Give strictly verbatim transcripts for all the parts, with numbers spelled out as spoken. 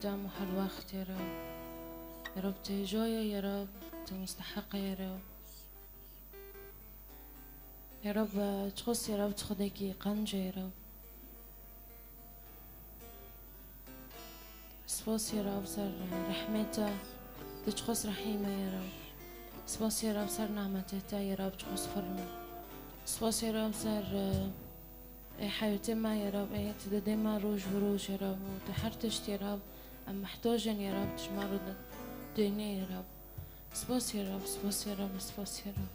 Dem û her wext, ya Rab. Ya Rab, tu hêja yî, ya Rab, tu musteheq î, ya Rab. Ya Rab, çiqas, ya Rab, tu Xwedekî qenc î, ya Rab. Spas, ya Rab, ser rehmê te, tu çiqas rehîm î, ya Rab. Spas, ya Rab, ser nîmetê te, ya Rab, çiqas firn e. Spas, ya Rab, ser, e, Ê heyatê me, ya Rab, ê tu didê me roj bi roj, ya Rab, û tu her tişt, ya Rab, em mihtac in, ya Rab, tu ji me re didênî, ya Rab. Spas, ya Rab, spas, ya Rab, spas, ya Rab.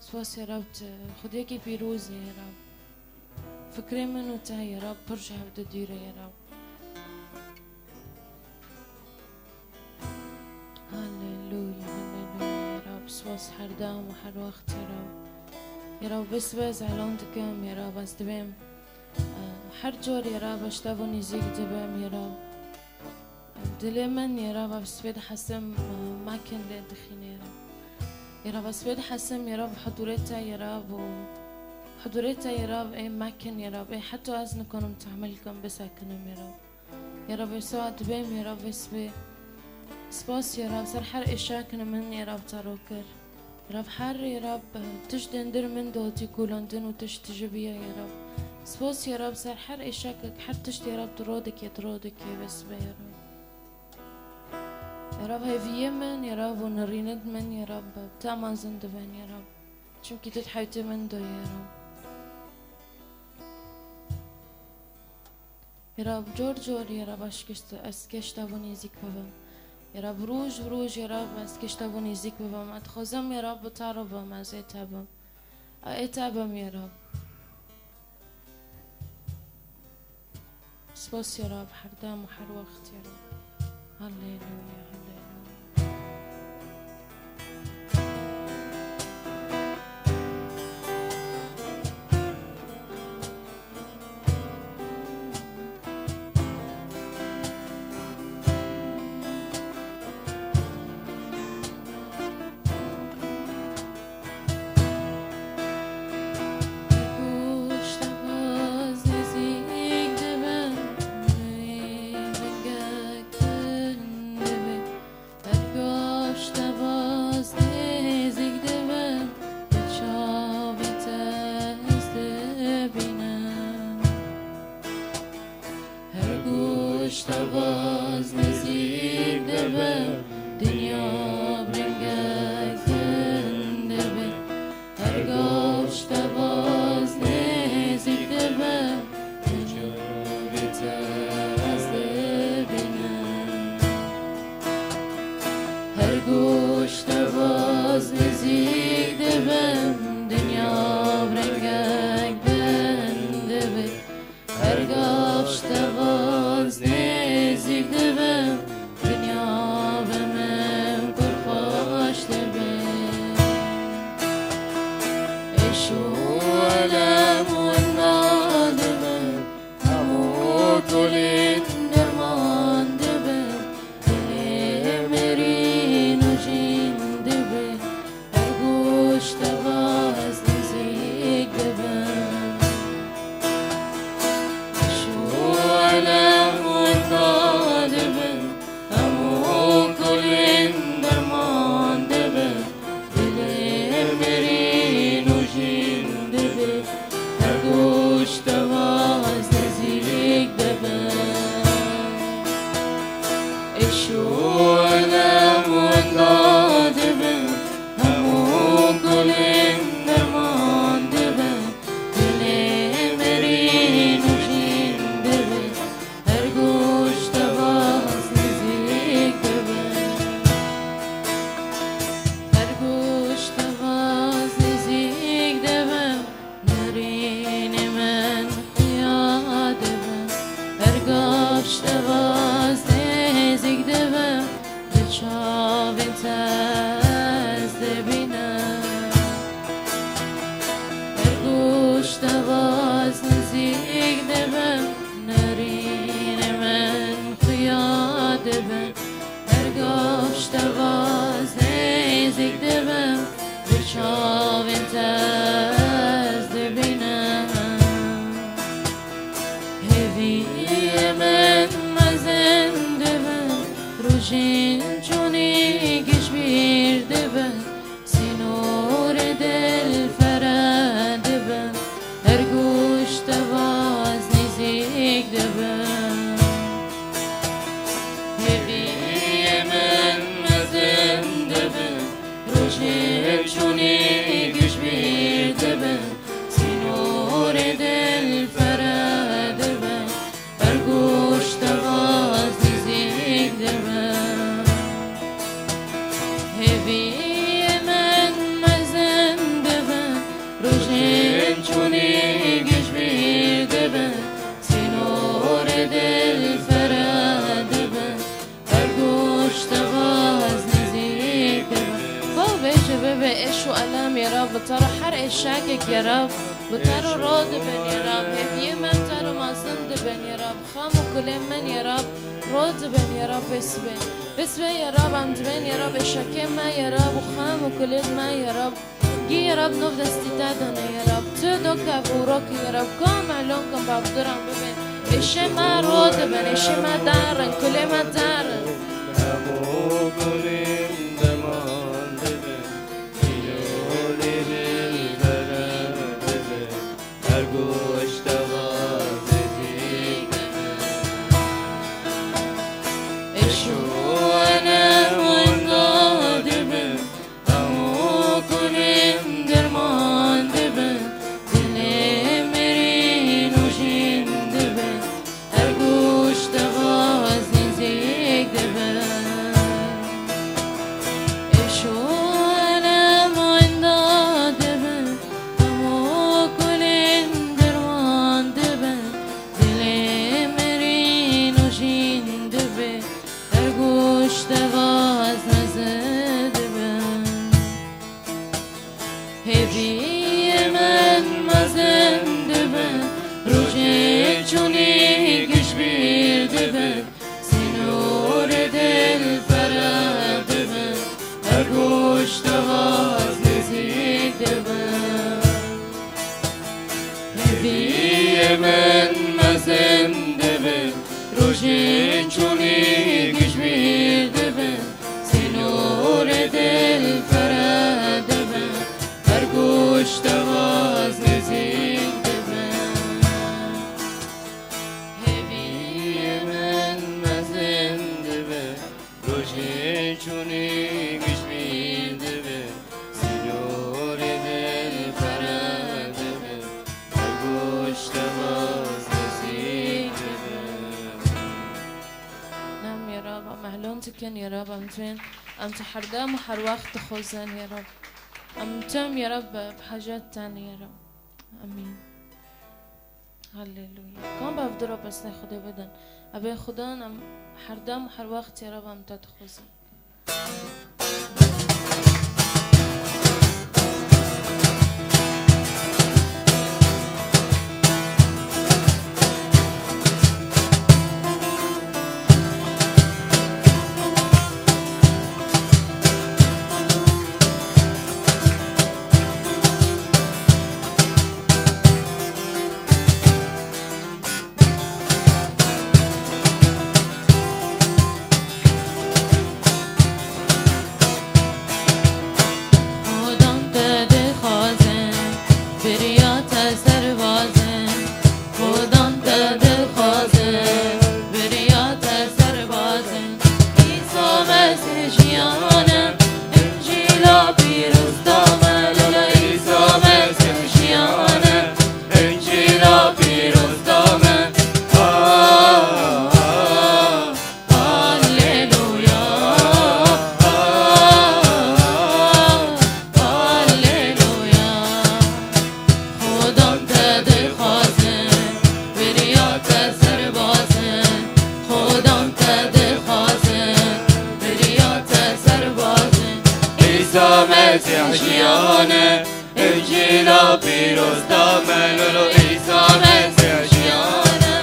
Spas, ya Rab, tu Xwediyekî pîroz î, ya Rab. Fikrê min û te, ya Rab, pir ji hev didûre, ya Rab. Haleluya, haleluya, ya Rab, spas her dem û her wext, ya Rab. Ya Rab, vê sibê ez elan dikim, ya Rab, ez dibêm, eh, her car, ya Rab, ez ji te ve nêzîk dibim, ya Rab. Dilê min, ya Rab, ev sibê dihesim, eh, mekin lê dixîne, ya Rab. Ya Rab, ez sibê dihesim, ya Rab, hudurê te, ya Rab, û hudurê te, ya Rab, ê mekin, ya Rab, ê heta ez nikanim tehmil kim, bisekinim, ya Rab. Ya Rab, êsa dibêm, ya Rab, vê sibê. Spas, ya Rab, ser her êşakine min, ya Rab, te ro kir. Ya Rab, her, ya Rab, tiştên dir min de hatî kolandin û tişt ji biya, ya Rab. Spas, ya Rab, ser her êşakek, her tişt, ya Rab, tu ro dikê, tu ro dikê vê sibê, ya Rab. Ya Rab, hêviyê min, ya Rab, û nirînid min, ya Rab, te mezin dibin, ya Rab. Çimkî tu di heyatê min de, ya Rab. Ya Rab, cor cor, ya Rab, ez kişt-, ez kişta bo nêzîk bibim. Ya Rab, roj bi roj, ya Rab, ez kişta bo nêzîk bibim. Ez dixwazim, ya Rab, bi te re bim, ez ê te bim. Ez ê te bim, ya Rab. Spas, ya Rab, her dem û her wext, ya Rab. Haleluya, haleluya. Her gav ji te vaz nêzîk dibim, bi çavê te ez dibînim. Her ku ji te vaz nêzîk dibim, dinya bi rengek din dibe. Her gav ji te vaz nêzîk dibim, çavê te ez dibînim. Her ku ji te vaz nêzîk dibim, dinya bi rengek din dibe. Her gav ji te vaz nêzîk dibim, dinya bi min pir xweş dibe. Êş û elem winda dibin, hemû kolên derman dibin, dilê mirî nûjîn dibe. Her ku ji te vaz nêzîk dibim, êş û elem winda dibin, hemû kolên derman dibin, dilê mirî nûjîn dibe. Her ku ji te vaz nêzîk dibim, êş û elem winda dibin, hemû kolên derman dibin, dilê mirî nûjîn dibe. Her ku ji te vaz nêzîk dibim, her ku ji te vaz nêzîk dibim, nirînê min xuya dibim. Her gav ji te vaz nêzîk dibim, bi çavên te ez dibînim. Her ku ji te vaz nêzîk dibim, nirînê min xuya dibim. Her gav ji te vaz nêzîk dibim, bi çavên te ez dibînim. Hêviyê min mezin Jin çûnî gişbîr dibin, sînorê dil fere dibin, her goş tevaz nêzîk dibin. Hêviyê min mezin dibin, rojên çûnî gişbîr dibin, sînorê dil fere dibin. Her goş tevaz nêzîk dibin. Hêviyê min mezin dibin, rojên çûnî gişbîr dibin, sînorê dil fere dibin, her goş tevaz nêzîk dibin. Xwe bêje bibê êş û elem ya Rab, bi te re her êşakek ya Rab, bi te re ro dibin ya Rab, hêviyê min te re mezin dibin ya Rab. Xam û kulên min ya Rab, ro dibin ya Rab, bê sibê. Bê sibê ya Rab, em dibên ya Rab, êşakê me ya Rab, û xam û kulên me ya Rab. Gî ya Rab, nûv destî te dane ya Rab. Tu do kev û rok ya Rab, ka em elon kin bavduran bibin. Êşê me ro dibin, êşê me dar in, kulê me dar in. Hemû kulên derman dibin, sînorê dil fere dibin. Her goş tevaz nêzîk dibin. Êş û elem winda dibin, hemû kulên derman dibin, dilê mirîn û jin dibin. Her goş tevaz nêzîk dibin. Êş û elem winda dibin, hemû kulên derman dibin, dilê mirîn û jin dibin, her goş tevaz nêzîk dibin. Hêviyê min mezin dibin, rojên çûnî gişbîr dibin, sînorê dil fere dibin, her goş tevaz nêzîk dibin. Hêviyê min mezin dibin, rojên çûnî gişbîr dibin, sînorê dil fere dibin, her goş tevaz nêzîk dibin. Hêviyê min mezin dibin, rojên çûnî gişbîr dibin, sînorê dil fere dibin, her goş tevaz nêzîk dibin. Nam ya Rab, em ehlon dikin ya Rab, em tên, em tu her dem û her wext dixwazin ya Rab. Em tim ya Rab, bi hecet te ne ya Rab. Amîn. Haleluya. Kan bev dira pestê Xwedê bidin. Ebê Xudan em her dem û her wext ya Rab em te dixwazin. Xudan te dixwazin, biriya te serbazin. Xudan te dixwazin, biriya te serbazin. Îsa Mesîh jiyan e, Încîla pîroz da me, Lala Îsa Mesîh jiyan e, Încîla pîroz da me. Ah, ah, Alleluya, ah, ah, Alleluya. Xudan te dixwazin, biriya te serbazin. Xudan te dixwazin, biriya te serbazin. Îsa Mesîh jiyan e, Încîla pîroz da me, Lolo Îsa Mesîh jiyan e,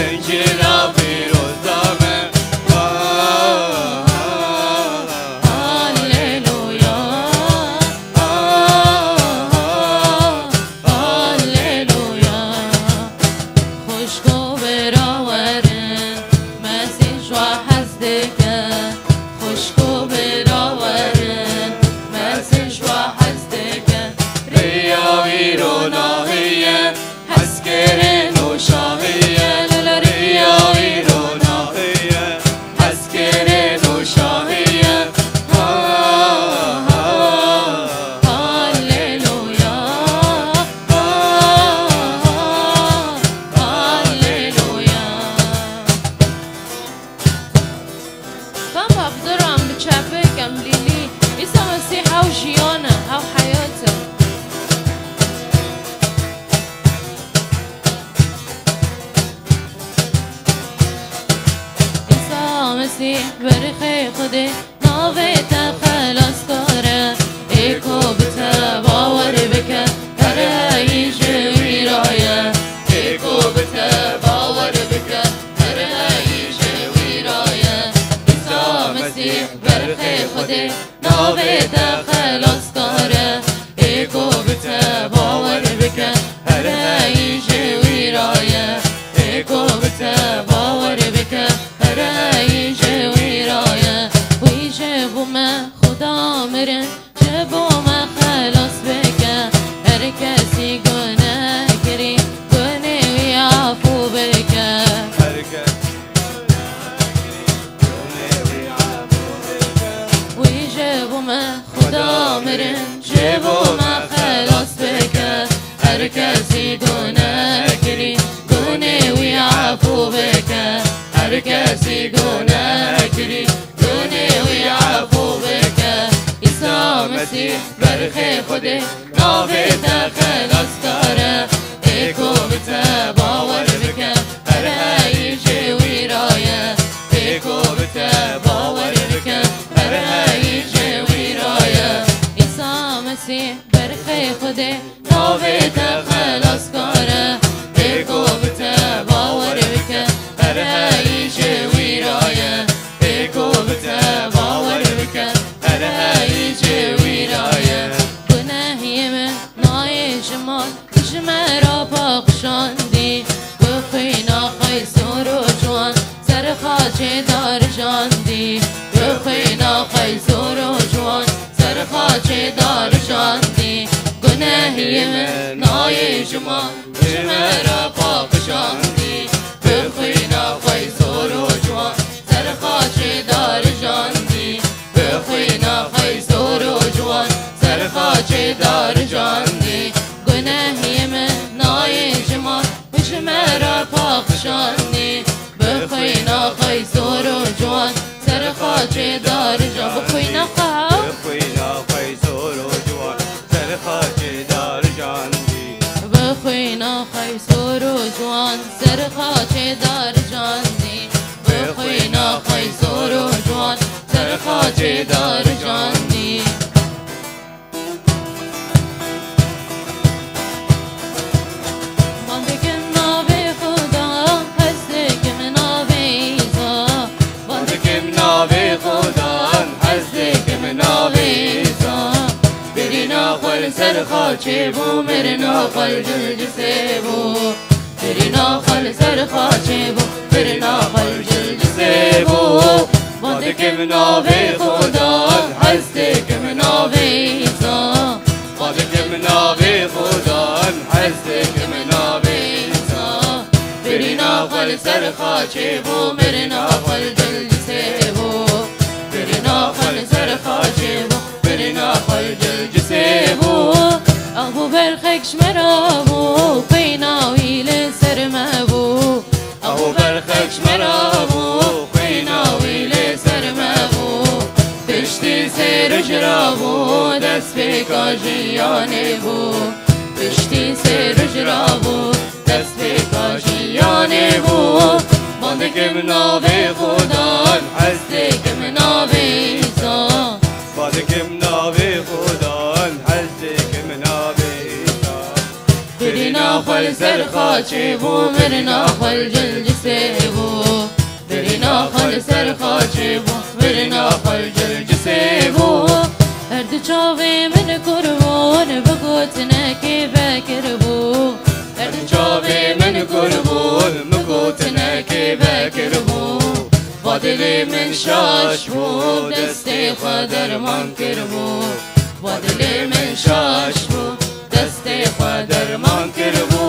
Încîla pîroz da me. Ah, ah, ah, Alleluya, ah, ah, Alleluya. Xwişko bira werin, Mesîh ji we hez dike. Em lîlî, Îsa Mesîh ew jiyan e, ew heyat e. Îsa Mesîh berxê Xwedê, navê te xelaskar e. Ê ku bi te bawer bike, her heyî ji wî re ye. Ê ku bi te bawer bike, her heyî ji wî re ye. Îsa Mesîh berxê Xwedê, navê te xelaskar e. Ê ku bi te bawer bike, her heyî ji wî re ye. Ê ku bi te bawer bike, her heyî ji wî re ye. Wî ji bo me Xuda mirin, ji bo me xelas bike. Her kesî guneh kirî, gunê wî afû bike. Her kesî guneh kirî, gunê wî afû bike. Wî ji bo me Xuda mirin, ji bo me xelas bike. Her kesî guneh kirî, gunê wî afû bike. Her kesî guneh kirî, gunê wî afû bike. Îsa Mesîh berxê Xwedê, navê te xelaskar e. Ê ku bi te bawer bike, her heyî ji wî re ye. Ê ku bi te bawer bike, her heyî ji wî re ye. Îsa Mesîh berxê Xwedê, navê te xelaskar e. Ê ku bi te bawer bike, her heyî ji wî re ye. Ê ku bi te bawer bike, her heyî ji wî re ye. Gunehê min nayê ji mal, ji me re paqijandî. Bi xwîna xwe sor û ciwan, ser xaçê darijandî. Bi xwîna xwe sor û ciwan, ser xaçê darijandî. Gunehê min nayê ji mal, ji me re paqijandî. Bi xwîna xwe sor û ciwan, ser xaçê darijandî. Bi xwîna xwe sor û ciwan, ser xaçê darijandî. Gunehê min nayê ji mal, ji me re paqijandî. Bi xwîna xwe sor û ciwan, ser xaçê darijan-, bi xwîna xwe ha? Bi xwîna xwe sor û ciwan, ser xaçê darijandî. Bi xwîna xwe sor û ciwan, ser xaçê darijandî. Bi xwîna xwe sor û ciwan, ser xaçê darijandî. Van dikim navê Xudan, hez dikim navê Îsa. Van dikim navê Xudan, hez dikim navê Îsa. Birîna xwe li ser xaçê bû, mirina xwe li cil cisê bû. Birîna xwe li ser xaçê bû, birîna xwe li cil cisê bû. Va dikim navê Xudan, hez dikim navê Îsa. Va dikim navê Xudan, hez dikim navê Îsa. Birîna xwe li ser xaçê bû, mirina xwe li cil cisê bû. Birîna xwe li ser xaçê bû, birîna xwe li cil cisê bû. Ew bû berxek ji me re bû, xwîna wî li ser me bû. Ew bû berxek ji me re bû, xwîna wî li ser me bû. Piştî sê roj rabû, destpêka jiyanê bû. Piştî sê roj rabû, destpêka jiyanê bû. Van dikim navê Xudan, hez dikim navê Îsa. Va dikim navê Xudan, hez dikim navê Îsa. Birîna xwe li ser xaçê bû, mirina xwe li cil cisê bû. Birîna xwe li ser xaçê bû, birîna xwe li cil cisê bû. Her du çavê min kur bûn, bi gotinekê vekiribû. Her du çavê min kur bûn, bi gotinekê vekiribû. Va dilê min şaş bû, destê xwe derman kiribû. Va dilê min şaş bû, destê xwe derman kiribû.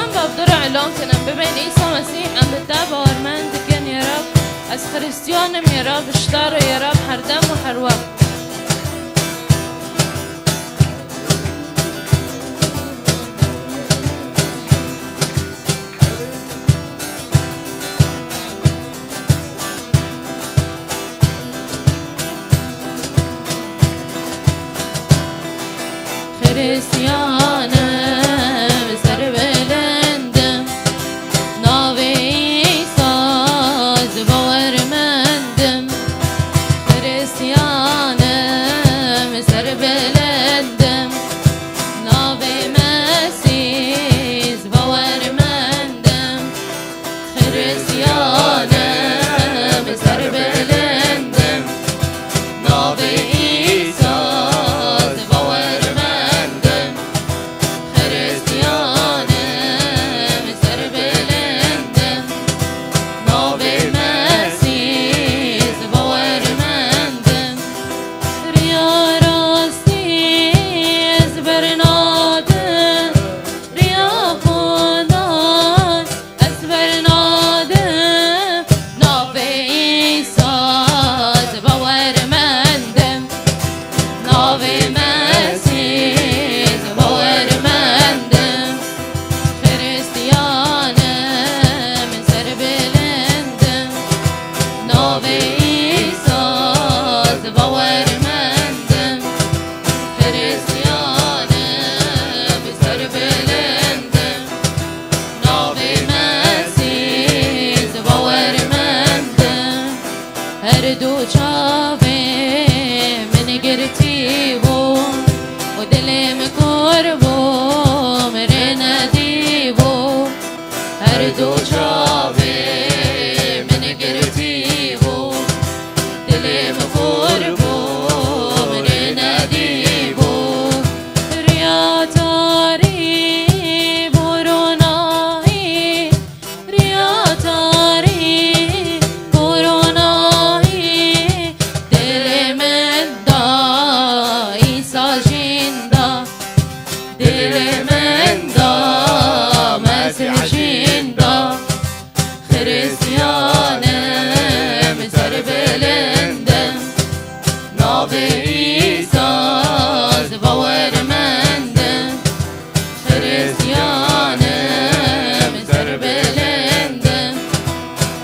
Em bi Abdurrahman kirin, bibên Îsa Mesîh, em bi te bawermend dikin, ya Rab. Ez Xristiyan im, ya Rab, ji te re, ya Rab, her dem û her wext. Du çavê min girtî bû û dilê min kor bû, min rê nedî bû. Her du çavê min girtî bû, dilê min kor bû, min rê nedî bû. Riya tarî bû ronahî, riya tarî bû ronahî, dilê min da Îsa jîn da, dilê min da Mesîh jîn da. Xiristiyanim serbilind im, navê Îsa ez bawermend im. Xiristiyanim serbilind im,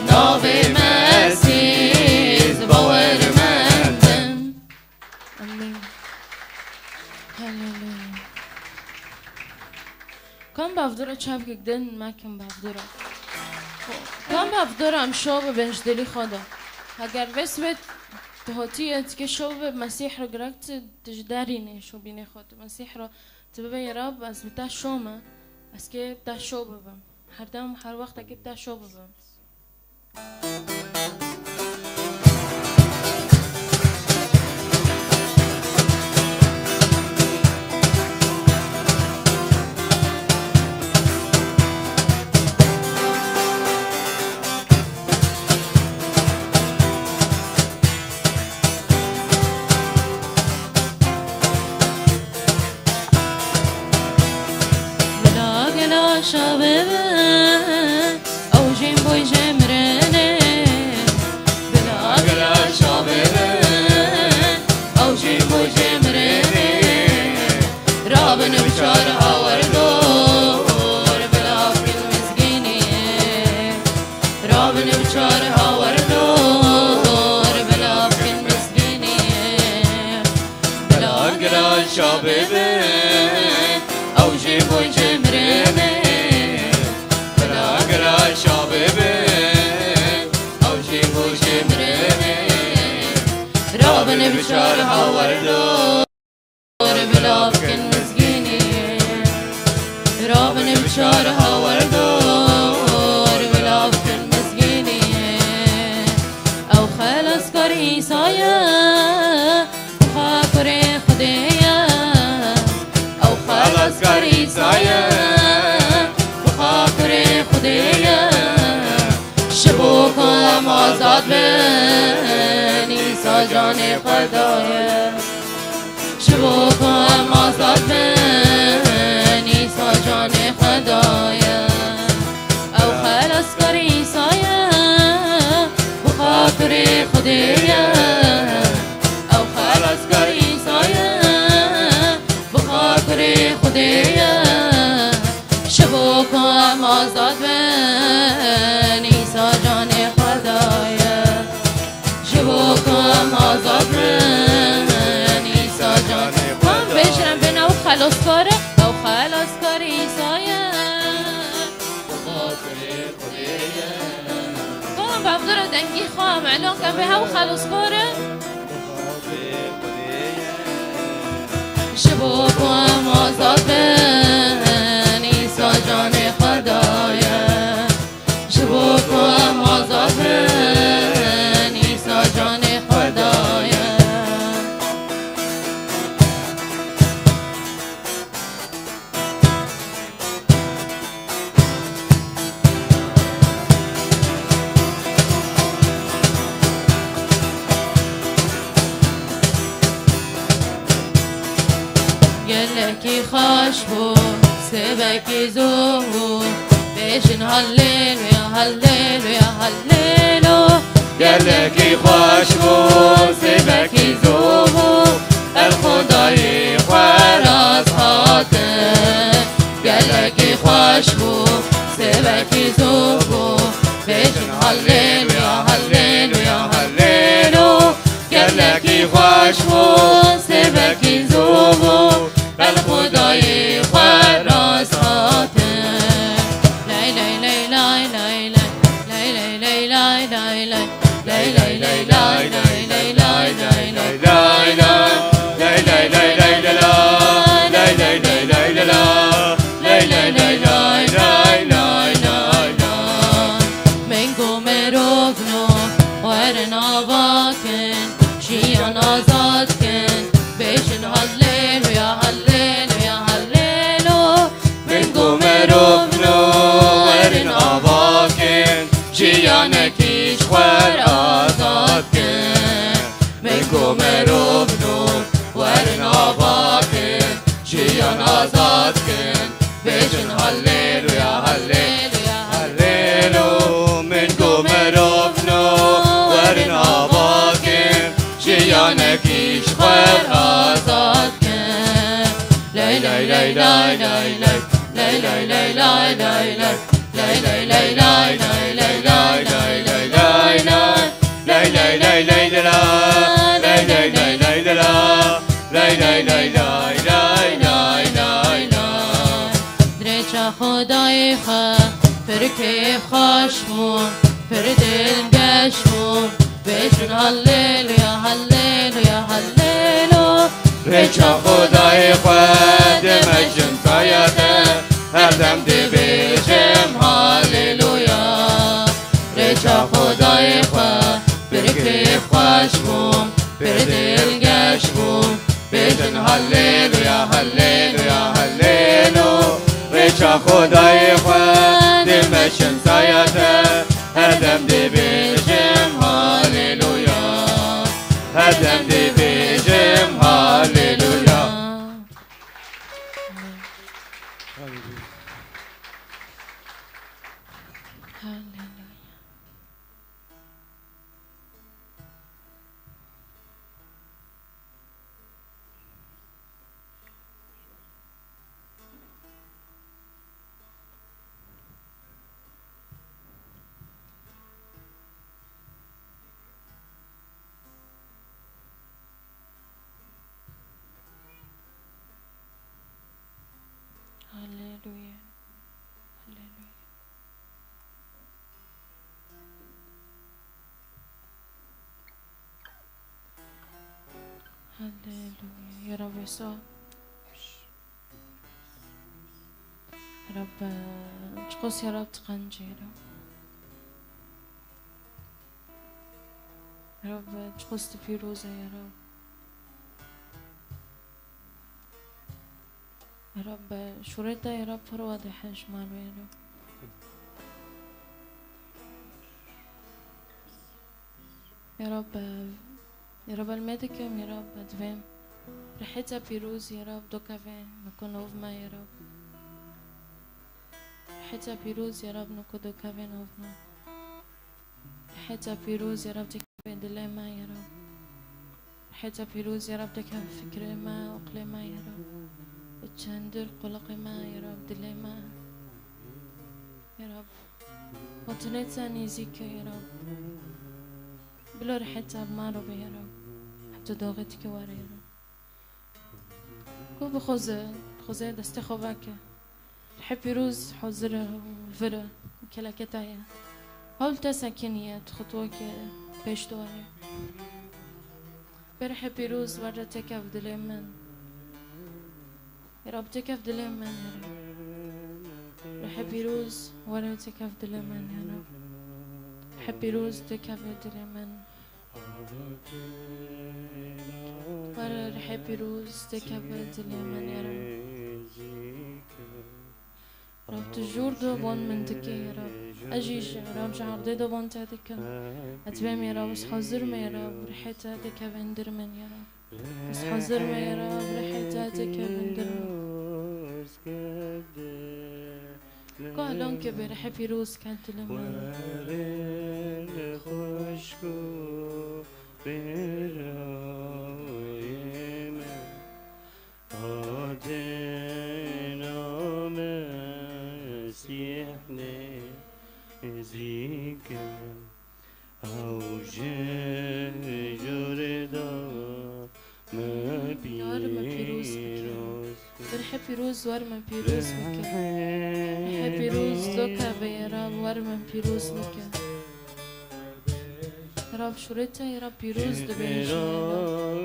navê Mesîh ez bawermend im. Amîn. Haleluya. Kam bavdura çavkek din, me kim bavdura. Kam bavdura em şov bibin ji dilî xwe de. Heger vê sibê tu hatiye, tu ke şov bi Mesîh re girek, tu, tu ji derî nê şobînê xwe, tu Mesîh re, tu bibê ya Rab, ez bi te şo me, ez kê bi te şo bibim. Her dem, her wextekê bi te şo bibim. Bila gela şa bibe, ew jîn bûy jê mirinê. Bila gela şa bibe, ew jîn bûy jê mirinê. Rabin bi çar hawer dor, bila kin mizgînî. Rabin bi çar hawer dor, bila kin mizgînî. Bila gela şa bibe, ew jî bû cimrê me. Bila gela şa bibe, ew jî bû cimrê me. Rabin bi çar hawer dor, bila kin mizgînî. Rabin bi çar hawer dor, bila kin mizgînî. Ew xelaskar Îsa ye. Bi xwe kurê Xwedê ye, ew xelaskar Îsa ye, bi xwe kurê Xwedê ye. Ji bo ku em azad bin, Îsa canê xwe daye. Ji bo ku em azad bin, Îsa canê xwe daye. Ew xelaskar Îsa ye, bi xwe kurê Xwedê ye. Ew xelaskar Îsa ye, bi xwe kurê Xwedê ye. Ji bo ku em azad bin, Îsa canê xwe daye. Ji bo ku em azad bin, Îsa canê xwe daye. Em bêjin, em bêne ew xelaskar e, ew xelaskar Îsa ye. Kom bavdira dengî xwe em elon ke vê hew xelaskar e. Ji bo ku em azad bin, Îsa canê xwe daye. Ji bo ku em azad bin, Îsa canê xwe daye. Gelekî xweş bû, sêvekî zû bû, bêjin Halleluya, Halleluya, Hallelu. Gelekî xweş bû, sêvekî zû bû, el Xwedayê xwe rast hate. Gelekî xweş bû, sêvekî zû bû, bêjin Halleluya, Halleluya, Hallelu. Gelekî xweş bû, sêvekî zû bû, el Xwedayê xwe rast hate. Lay lay lay lay lay lay. Lay lay lay lay lay lay. Lay lay lay lay lay. azad kin. Bêjin Halleluya, Halleluya, Hallelu. Min ku mirov no, werin ava kin, jiyanekî ji xwe azad kin. Lay, lay, lay, lay, lay, lay. Lay, lay, lay, lay, lay, lay. Lay, lay, lay, lay, lay, lay, lay, lay, lay, lay, lay. Lay, lay, lay, lay, lay, la. Lay, lay, lay, lay, lay, la. Lay, lay, lay, lay, lay, lay, lay, lay. Di rêça Xwedayê xwe pir kêfxweş bûm, pir dilgeş bûm. Bêjin Halleluya, Halleluya, Hallelu. Rêça Xwedayê xwe dimejim saya te, her dem dibêjim Halleluya. Rêça Xwedayê xwe pir kêfxweş bûm, pir dilgeş bûm. Bêjin Halleluya, Halleluya, Hallelu. Rêça Xwedayê xwe dimeşim saya te, her dem dibêjim Halleluya. Her dem dibêjim Halleluya. Halleluya. Halleluya. Halleluya. Halleluya. Ya Rabbi, sağ ol. Ya Rabbi, çiqas ya Rabbi tu qencî ya Rabbi. Ya Rabbi, çiqas tu pîroz e ya Rabbi. Ya Rabbi, şûreta ya Rabbi, pir wade hej mal be ya Rabbi. Ya Rab, ya Rab, el me dikim, ya Rab, divêm. Rihêta pîroz, ya Rab, dokeve, niko nov me, ya Rab. Rihêta pîroz, ya Rab, niko dokeve nov me. Rihêta pîroz, ya Rab, tekeve dilê me, ya Rab. Rihêta pîroz, ya Rab, tekeve fikrê me, aqlê me, ya Rab. Çendir qulaqê me, ya Rab, dilê me. Ya Rab. Gotinê te nêzîk e, ya Rab. Bila rihêta bi me re be, ya Rab. Heta doxê te ke were, ya Rab. Ku bixwaze, dixwaze destê xwe veke. Rihê pîroz hazir e û vir e, keleketa ye. Hewl te sekiniye, tu xutweke pêş de were. Bê rihê pîroz were tekev dilê min. Ya Rab, tekev dilê min, ya Rab. Rihê pîroz, were tekev dilê min, ya Rab. Rihê pîroz, tekev dilê min. Were rihê pîroz, tekev dilê min, ya Rab. Rab, tu jor de van min dike, ya Rab. Ez jî ji, Rab, ji erdê de van te dikim. Ez bêm, ya Rab, ez hazir me, ya Rab, rihê te dikevin dir min, ya Rab. Ez hazir me, ya Rab, rihê te dikevin dir min. Ku elon ke bê rihê pîroz ket dilê min. Werin xweşk û bêrayê min. Adina Mesîh nêzîk e, ew ji jor de me Yar me pîroz bike. Pîroz. Rihê pîroz wer me pîroz bike. Rihê pîroz doka ve ya Rab wer me pîroz bike. Rab şûrê te ya Rab pîroz dibêje ya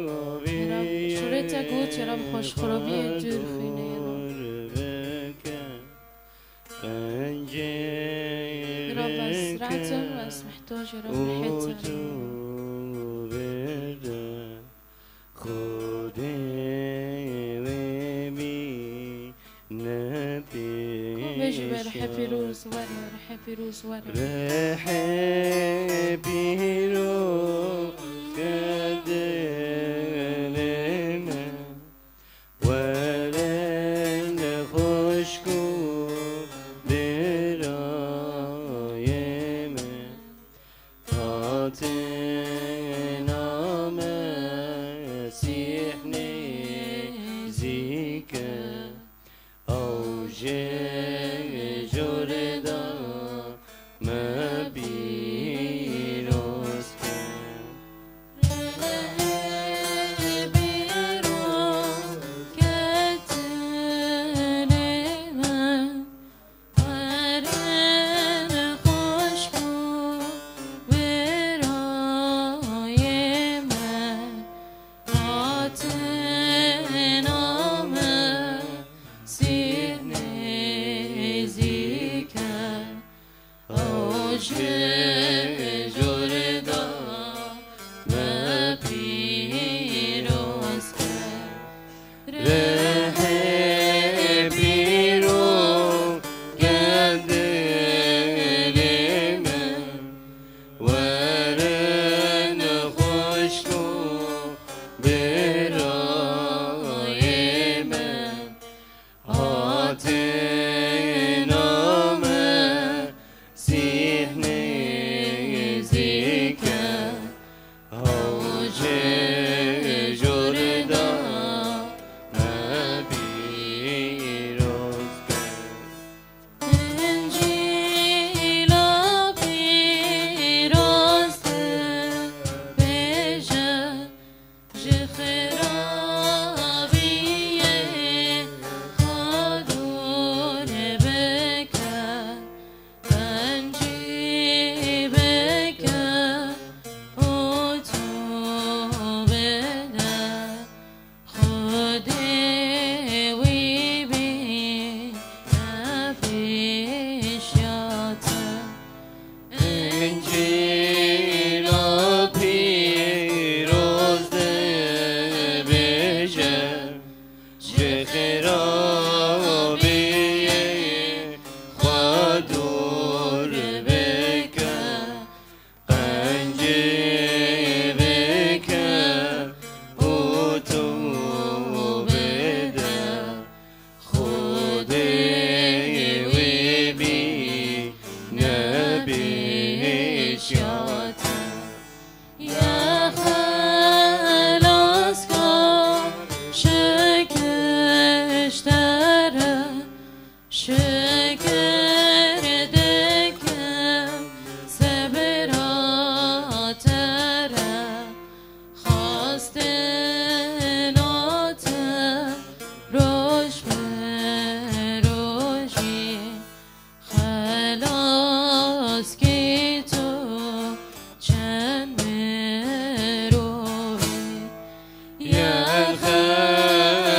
Rab. Ya Rab şûrê te got ya Rab xweşxirabiyê dûr xwîne ya Rab. Ya Rab ez rehet im, ez mihtac ya Rab rihê te. Xwedê wê bîne pêşe. Bêje be rihê pîroz were, rihê pîroz were. Rihê pîroz ke dilê me, were Ji jor da me pîroz be. Rihê pîr û gel dilê min, werin xweşik û birayê min. Hatina Mesîh nêzîk e, ew ji jor da me pîroz be. Încîla pîroz dibêje, ji xirabiyê xwe dûr bike, qencî bike û tûbe bide. Xwedê wî bîne pêşiya te. Încîla pîroz dibêje, ji xirabiyê xwe dûr bike, qencî bike û tûbe bide. Xwedê wî bîne pêşiya te. Ya xelaskar, şikir ji te re, şikir dikim sebira te re. Xwestina te roj bi rojî, xelaskî tu çend mirovî. Ya xelaskar,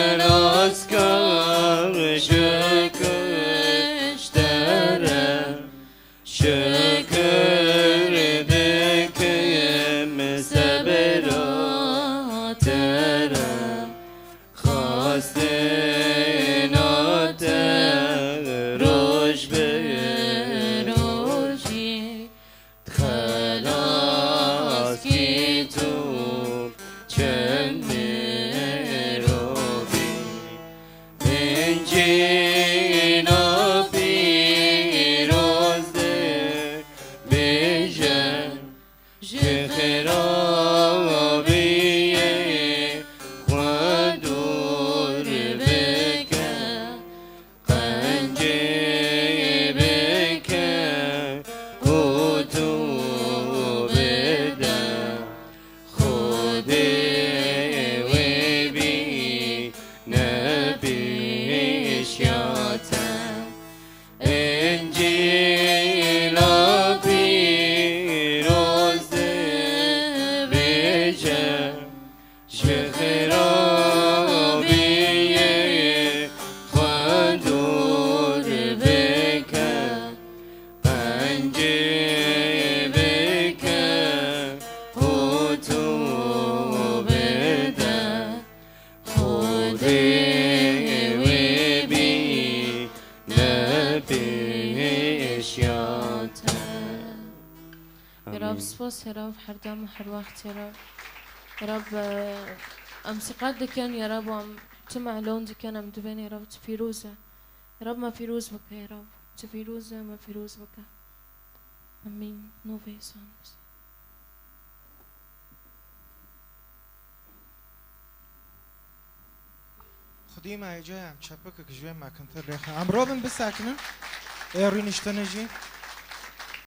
şikir ji te re, şikir dikim sebira te re. Xwestina te roj bi rojî, xelaskî tu çend mirovî. Încîla pîroz dibêje, ji xirabiyê xwe dûr bike, qencî bike û tûbe bide. Xwedê wê bîne pêşiya te. Încîla pîroz dibêje, ji xirabiyê xwe dûr bike, qencî bike û tûbe bide. Xwedê wê bîne pêşiya te. Ya Rab, spas ya Rab, her dem û her wext ya Rab. Ya Rab, e, em siqet dikin ya Rab, em tu melûn dikin, em dibên ya Rab, tu pîroz e. Ya Rab, me pîroz bike ya Rab, tu pîroz e, me pîroz bike. Amîn. Navê Îsa Mesîh. Xwedî me hêca em çepikek ji wê mekintir lêxe. Em robin bisekinin. Ê rûniştine jî.